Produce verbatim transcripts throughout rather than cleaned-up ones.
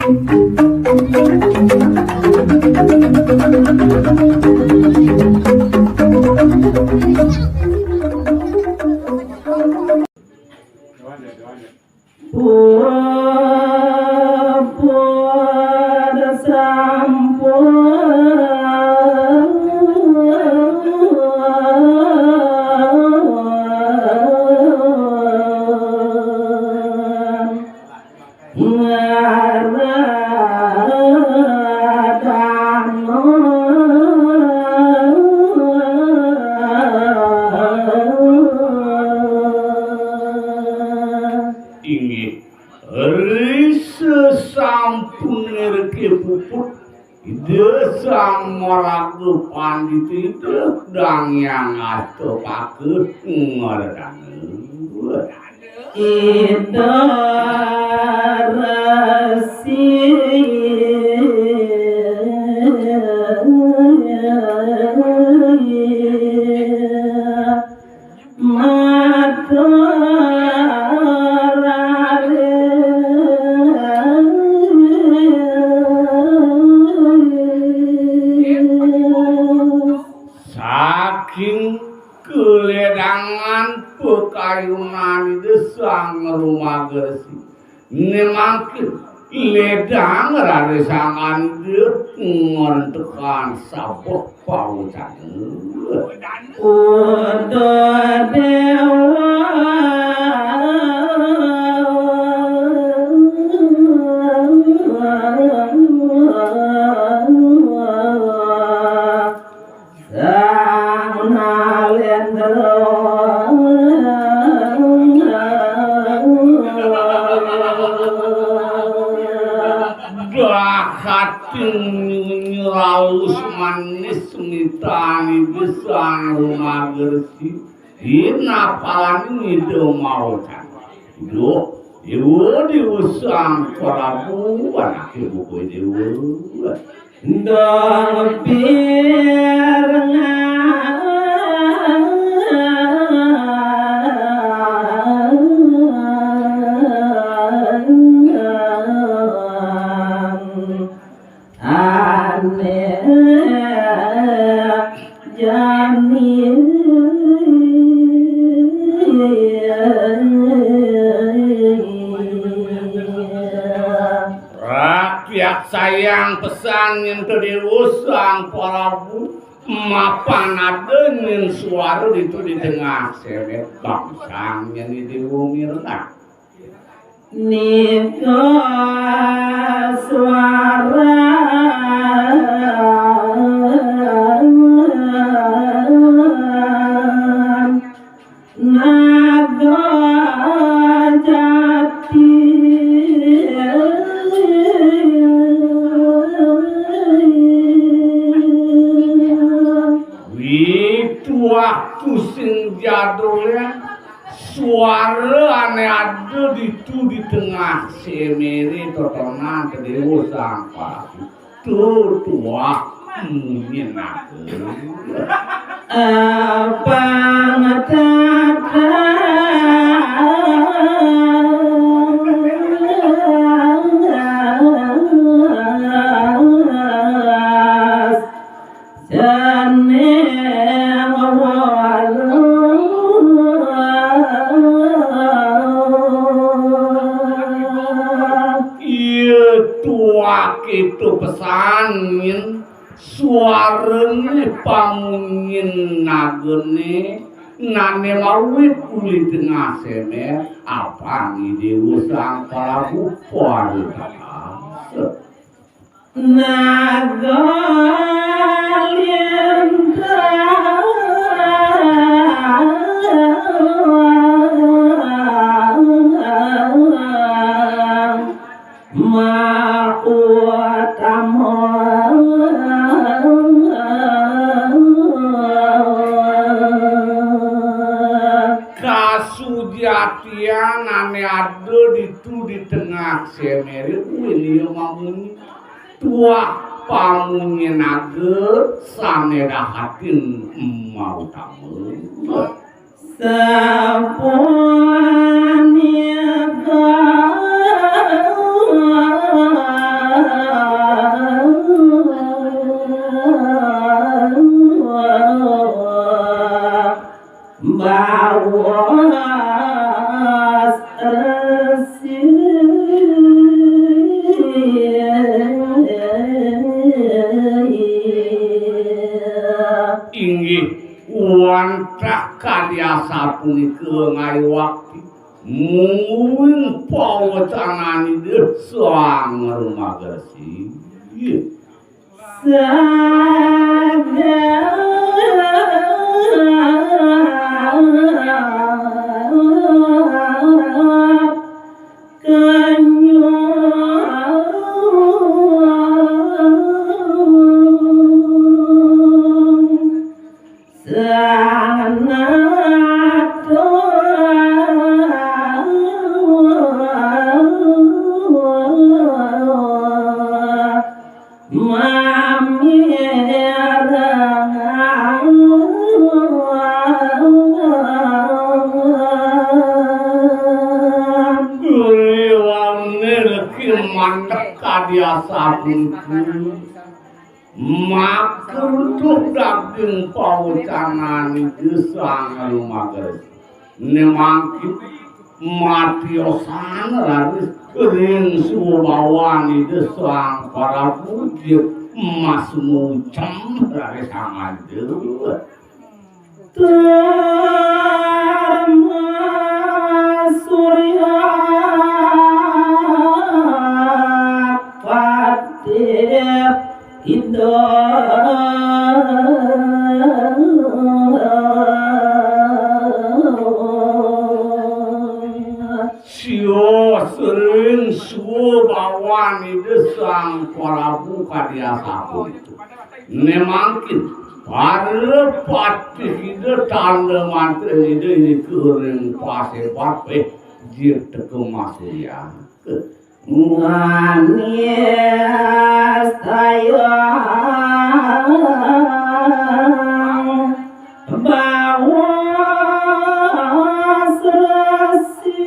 Pun, pun sampun ngaradang. Inggih, ri sasampuné riki puput, Ida Sang Maraga Pandita Ida Dang Hyang Astapaka ngaradang. Ida Resi Mada Raden. Saking kaledangan pakayunan Ida Sang Remaga Resi, né mangkin ledang rarisangkan Ida ngentekan sabeh pawecana. Uda Déwa Sang Nalendra. Dahating nyunyur alus manis mitani Ida Sang Remaga Resi. Dina palan Ida maocan. Duh, Déwa, Déwa Sang Prabu, anaké buka Déwa. Ndang pirengan ané jani. Rakyat sayang pesan nyén Déwa Sang Prabu, mapan ada nyén suara ditu di tengah sémét bangsa nyén Déwa Mirna. Nika suara Naga Jati. Witu waktu sing jadulé, suara ané ada ditu di tengah séméré totonan Déwa Sang Prabu. Tutuah munyin aku. Abang tatas seneng walu. Iya tuah kéto pesan nyén. Suarané pamunyin nagané, nané mawit uli tengah sémét, apang Déwa Sang Prabu Paritas. Naga Lintang. Mautama. Kasujatian ané ada ditu di tengah séméré, kuwi liya mamunyi. Tuah pamunyi naga sané dahatin mautama. Sapunika kadi asapunika ngayu bakti, mungguing pawecanan Ida Sang Remagresi. Riwangné reki mandek kadi asapunika. Makutuh daging pawecanan Ida Sang Remagresi. Né mangkin matiosan raris ring swabawan Ida Sang Prabu, masmucem raris samada. Sios ring swabawan Ida Sang Prabu kadi asapunika. Né mangkin para patih Ida, tanda mantra Ida, irika ring pasebat, eh, jiteka masurya. Manis tayang baos resi.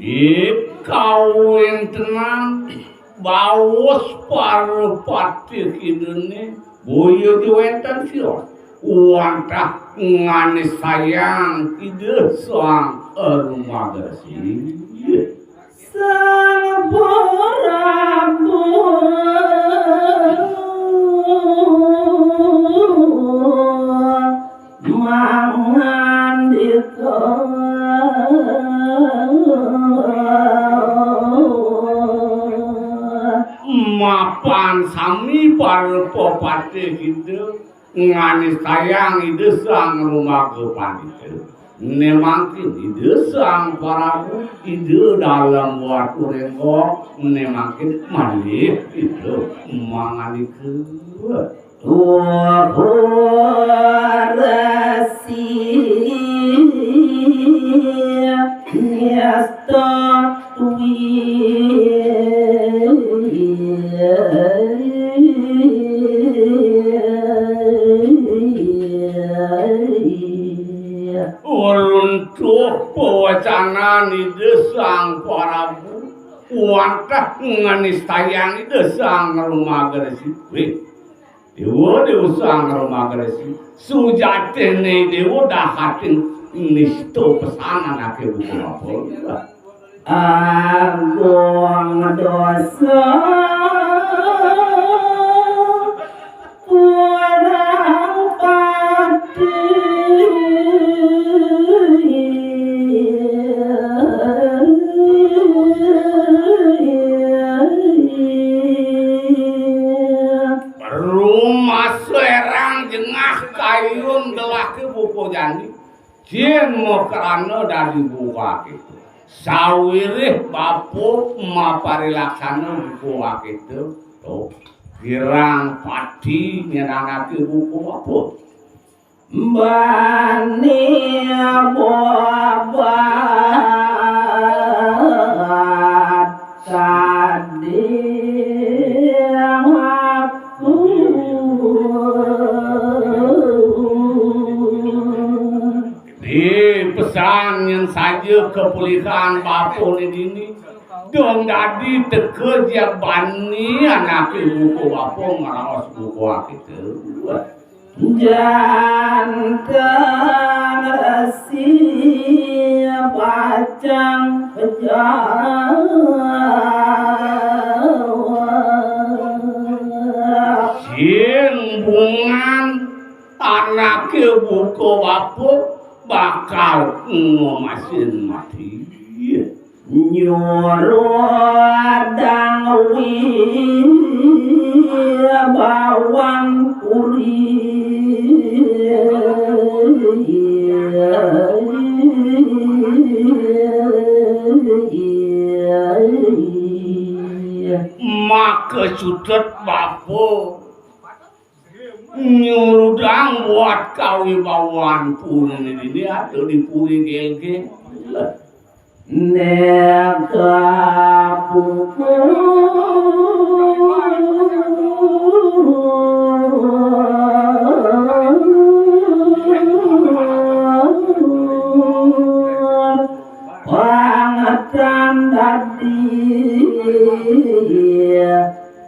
Di kawéntenan baos para patih Idané, boya ja wénten sios. Wantah nganistayang Ida Sang Remagresi. Sang Prabu mangandika. Mapan sami para pepatih Ida nganistayang Ida Sang Remaga Pandita. Né mangkin Ida Sang Prabu, Ida Dalem Watu Rénggong, né mangkin malih Ida mangandika. Tuhu Resi Nyesta Runtuh pawecanan Ida Sang Prabu, wantah nganistayang Ida Sang Remagresi. Wéh, Déwa, Déwa Sang Remagresi, sujatiné Déwa dahating nista pesan anaké buka bapa. Agung dosa kurang pati. Rumasa érang jengah kayun gelaké buka jani. Yén makrana dadi buka kéto. Sawiréh bapa maparilaksana buka kéto, to, kirang pati nyenengaké buka bapa. Bani bobat tadi aku. Di pesan nyén saja kapulihan bapané dini, dong dadi teka jak bani anaké buka bapa ngraos buka kéto. Janten Resi pacang pejawab. Sing bungan Anaké buka bapa bakal ngemasin mati. Nyuruh dangwi bawang puri. Maka cutet bapa nyurudang buat kawibawaan puri dini ada di puri Gélgél. Neka pukul pangetan dadi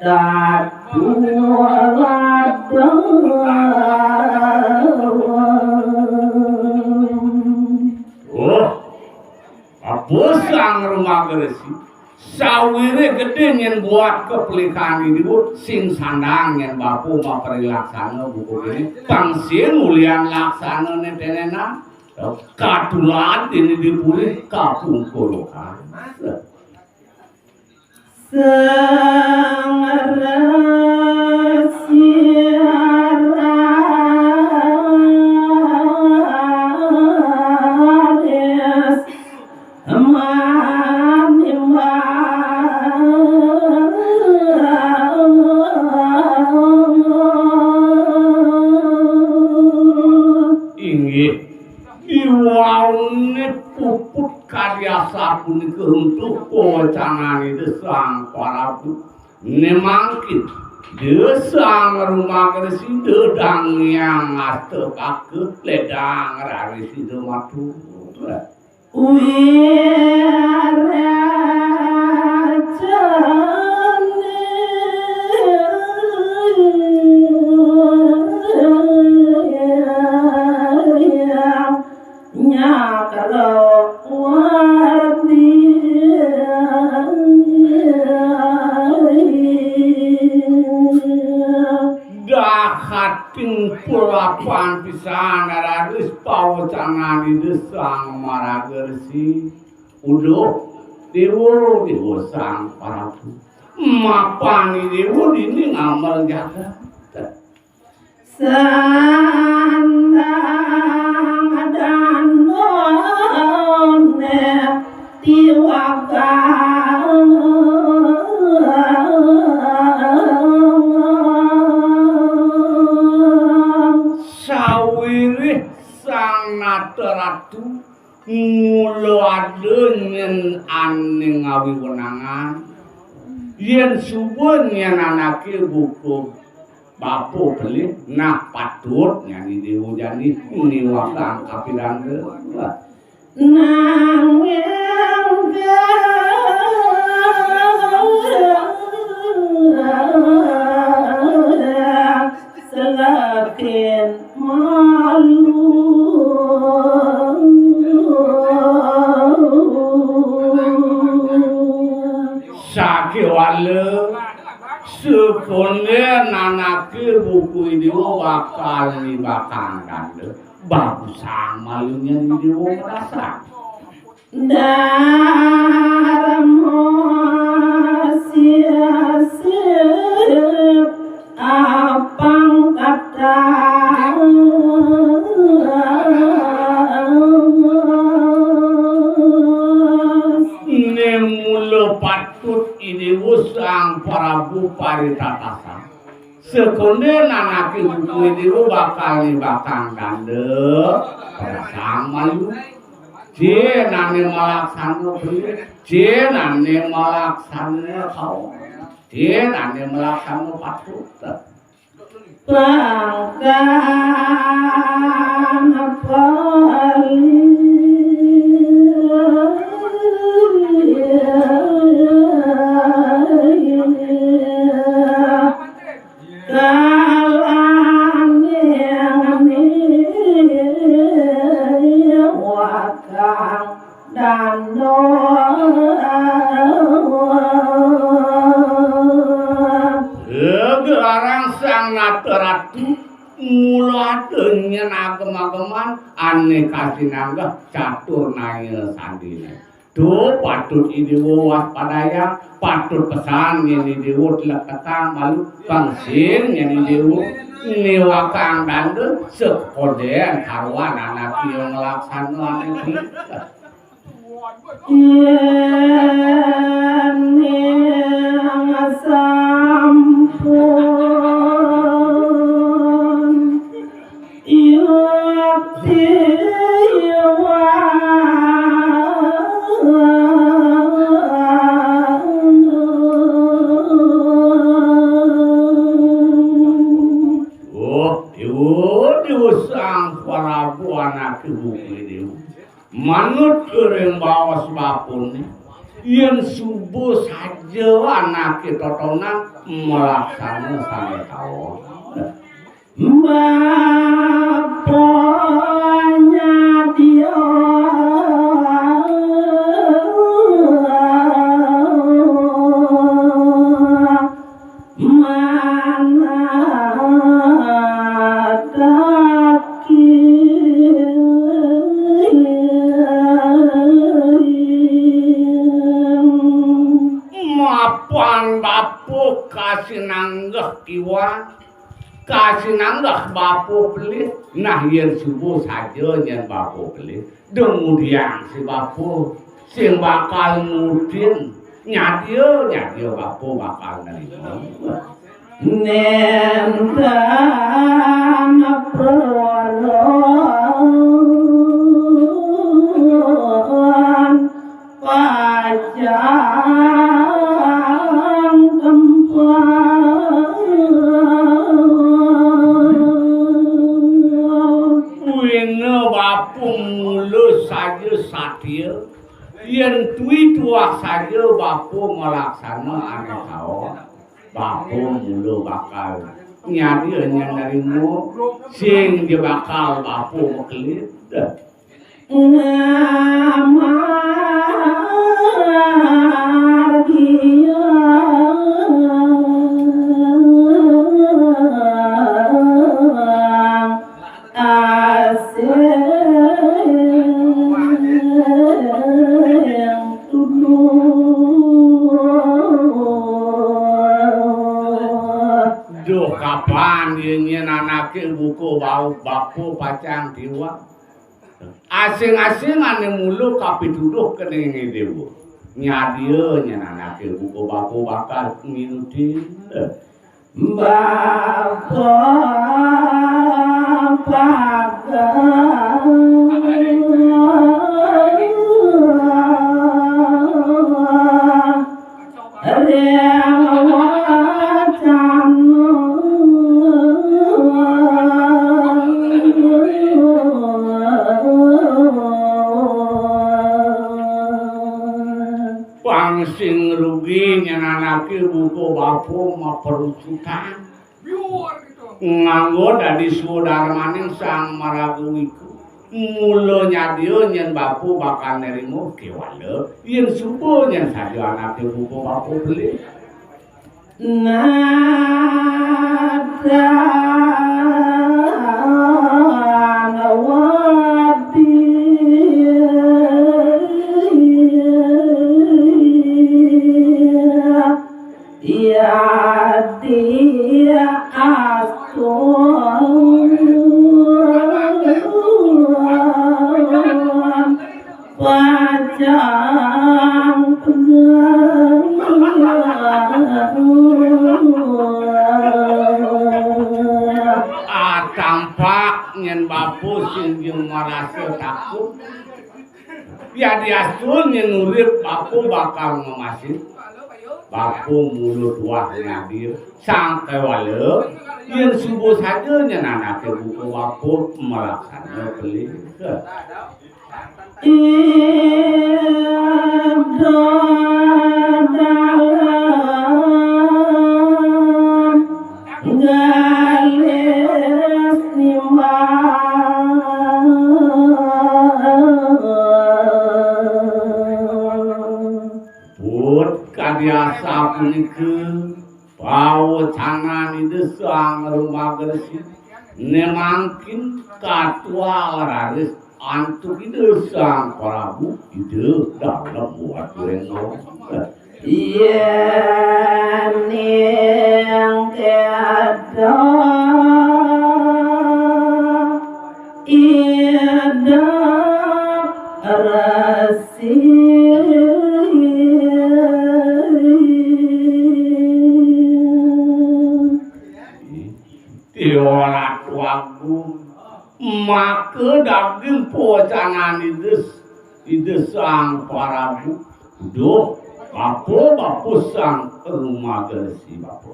Datu Ladang. Oh, apa Sang Remaga Resi? Sawiréh gedé nyén buat kapelikan ini, Bu, sing sandang nyén bapa maparilaksana buka kéné, pang sing ulian laksanané ténénan. Katulan ini di puri kapungkuran. Sang Resi Raris manimbang. Inggih, diwauné puput kadi asapunika runtuh pawecanan Ida Sang Prabu. Né mangkin, Ida Sang Remaga Resi dangiang astaka ledang raris Ida matur. Wiracana Nyakrawarti. Dahating pelapan pisan raris pawecanan Ida Sang Maraga Resi. Uduh, déwa, déwa Sang Prabu. Mapan déwa dini ngamel jagat. Sandang danone tiwagang. Sawiréh Sang Nata Ratu mula ada nyén ané ngawiwenangan. Yén suba nyén anaké buka bapa pelih, nah patut nyén déwa jani niwagang kapilanda. Nanging selakin malu. Sakéwala sekondén anaké buka déwa bakal nibakang danda. Bagusang malunya déwa ngrasa. Darma sisip apang kata. Né mula patut I Déwa Sang Prabu paritatasang. Sekondén anaké buka déwa bakal nibakang danda, perasaan malu. Jén ané malaksana beli, jén ané malaksana kaum, jén ané malaksana patut. Pangkana pali. Kalaning wakang danda. Gelarang Sang Nata Ratu mula Aduh, nyén agem-ageman ané kasinanggeh catur naya sandiné. Duh, patut I Déwa waspadayang, patut pesan nyén I Déwa tlektekang malu, pang sing nyén I Déwa niwakang danda, sakondén karuan anaké nglaksana ané. Yén ing sampun yukti iwang. Oh, Déwa, Déwa Sang Prabu anaké buka Déwa. Manut ring baos bapané, yén suba saja anaké totonan malaksana sané kaon. Bapa nyadya manataki. Mapan bapa kasinanggeh iwang, kasinanggeh bapa pelih. Nah, yén suba saja nyén bapa pelih, dumudiang si bapa sing bakal nutin. Nyadya, nyadya bapa bakal nrima. Nénten purun pacang kempal. Buina bapa mula saja satia. Yén tui tuah saja bapa malaksana ané kaon, bapa mula bakal nyadya nyén nrima, sing ja bakal bapa makelid. Ngamargiang asing tuduh. Duh, kapan ya nyén anaké buka bau bapa pacang tiwang? Asing-asing ané mula kapituduh keningé déwa. Nyadya nyén anaké buka bapa bakal nginutin. Bapa pagang ring wacana. Pang sing rugi nyén anaké buka bapa maperucutan. Nganggo dadi swadarmaning Sang Maraga Wika. Mula nyadya nyén bapa bakal nrima kéwala yén suba nyén saja anaké buka bapa pelih. Nadan wadi yadi astun pacang pegang. Ah, tampak nyén bapa sing ja marasa takut. Yadi astun nyén urip bapa bakal ngemasin. Bapa mula tuah nyadya. Sangkéwala yén suba saja nyén anaké buka bapa malaksana pelih. Ida dalam galis nimbang. Put kadi asapunika pawecanan Ida Sang Ruma Gresik. Né mangkin katua raris antuk Ida Sang Prabu, Ida Dalem buat goyang. Yén ing kéto Ida Resi. Tiwala tuagung, maka daging pawacanan Ida, Ida Sang Prabu. Duh, bapa, bapa Sang Rumaga Resi, bapa.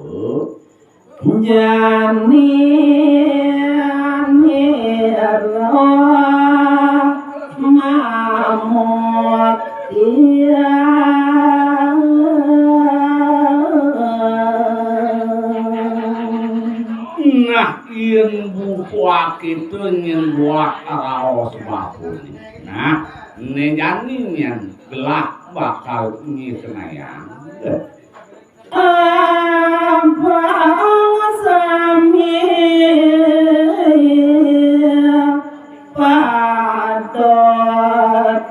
Jani nira mamut tiang. Nah, yén buka kita nyén buah raos bapa. Nah, né jani nyén gelah bakal ngikenayang. Abang sami pada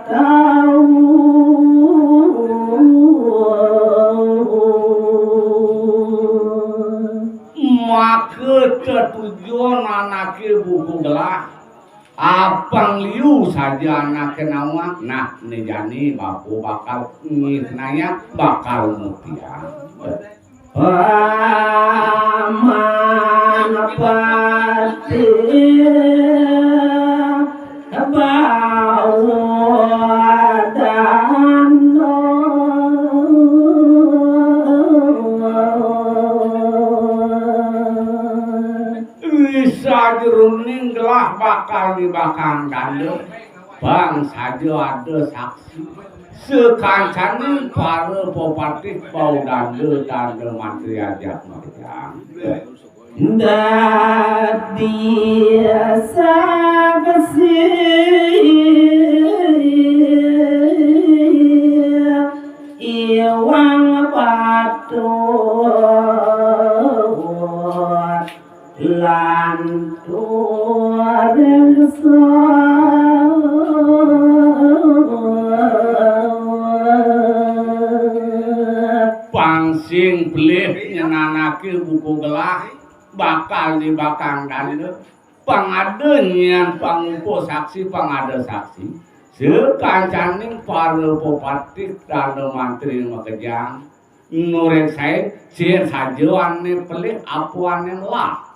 tau. Maka tetujon anaké buka gelah. Apang liu saja anaké nawang. Nah, né jani bapa bakal ngikenayang, bakal mutiang. Paman Patih Bawa Dano. Ri sajeroning gelah bakal nibakang danda, pang saja ada saksi. Sakancaning para pepatih, Bawa Danda, Danda Mantri ajak makejang. Dadi saksi iwang patut lantur. Pang sing pelih nyenanake buka gelah, bakal nibakang danda. Pang ada nyan pangupa saksi, pang ada saksi. Sakancaning para pepatih, danda mantri makejang. Nurin saé, sing saja ané pelih, apa ané melah.